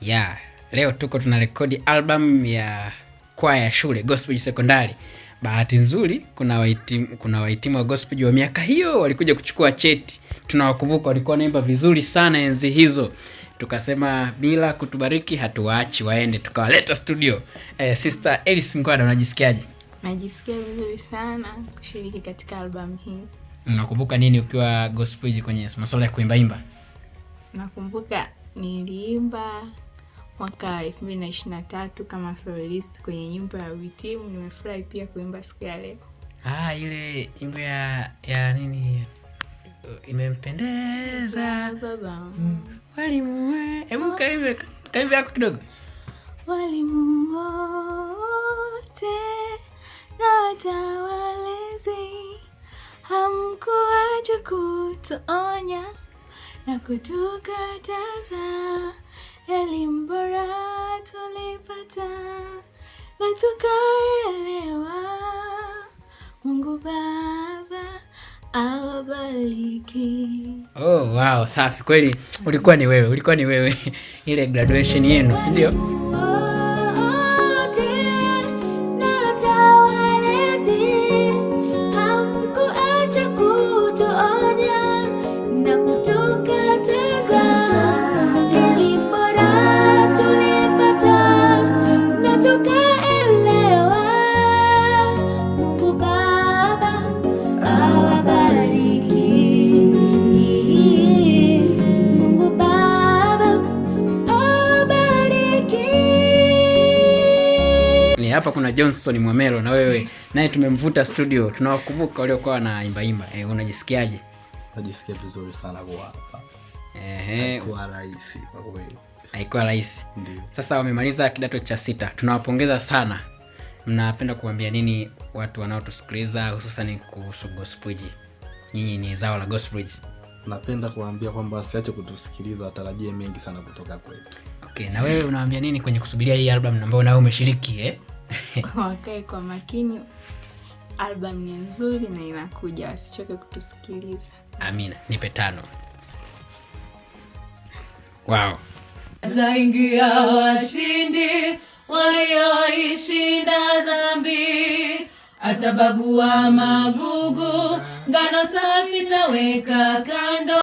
Yeah, leo tuko tunarekodi album ya kwaya ya shule Gospel Sekondari. Bahati nzuri kuna wahitimu wa Gospel wa miaka hiyo walikuja kuchukua cheti. Tunawakumbuka, walikuwa wanaimba vizuri sana enzi hizo. Tukasema bila kutubariki hatuwaachi waende, tukawaleta studio. Sister Alice Ngwada, unajisikiaje? Najisikia vizuri sana kushiriki katika albamu hii. Unakumbuka nini ukiwa Gospel kwenye masuala ya kuimbaimba? Nakumbuka niliimba mwaka 2023 kama soloist kwenye nyimbo ya uhitimu. Nimefurahi pia kuimba siku ya leo. Ah, ile nyimbo ya nini imempendeza Baba. Walimu we. Hebu kaimbe yako kidogo. Walimu wote na hata walezi, hamkuacha kutuonya na kutukataza. Elimu bora tulipata na tukaelewa. Mungu Baba awabariki. Oh, wow, safi kweli. Ulikuwa ni wewe, ulikuwa ni wewe ile graduation yenu, si ndio? Wote na hata walezi, hamkuacha kutuonya na kutukataza. Elimu bora tulipata na tukaelewa. Mungu Baba awabariki. Mungu Baba awabariki. Ni hapa kuna Johnson Mwamelo na wewe naye tumemvuta studio. Tunawakumbuka waliokuwa wanaimba imba. Unajisikiaje? Najisikia vizuri sana kuwa hapa. Haikuwa rahisi kwa kweli. Haikuwa rahisi. Ndio. Sasa wamemaliza kidato cha 6. Tunawapongeza sana. Mnapenda kuambia nini watu wanaotusikiliza hususan kuhusu Gospel? Nyinyi ni zao la Gospel. Napenda kuambia kwamba wasiache kutusikiliza, watarajie mengi sana kutoka kwetu. Okay, na wewe unawaambia nini kwenye kusubiria hii album ambayo nawe umeshiriki, eh? Wakae kwa makini, album ni nzuri na inakuja, wasichoke kutusikiliza. Amina, nipe 5. Wow. Ataingia washindi walioishinda dhambi, atabagua magugu, ngano safi taweka kando.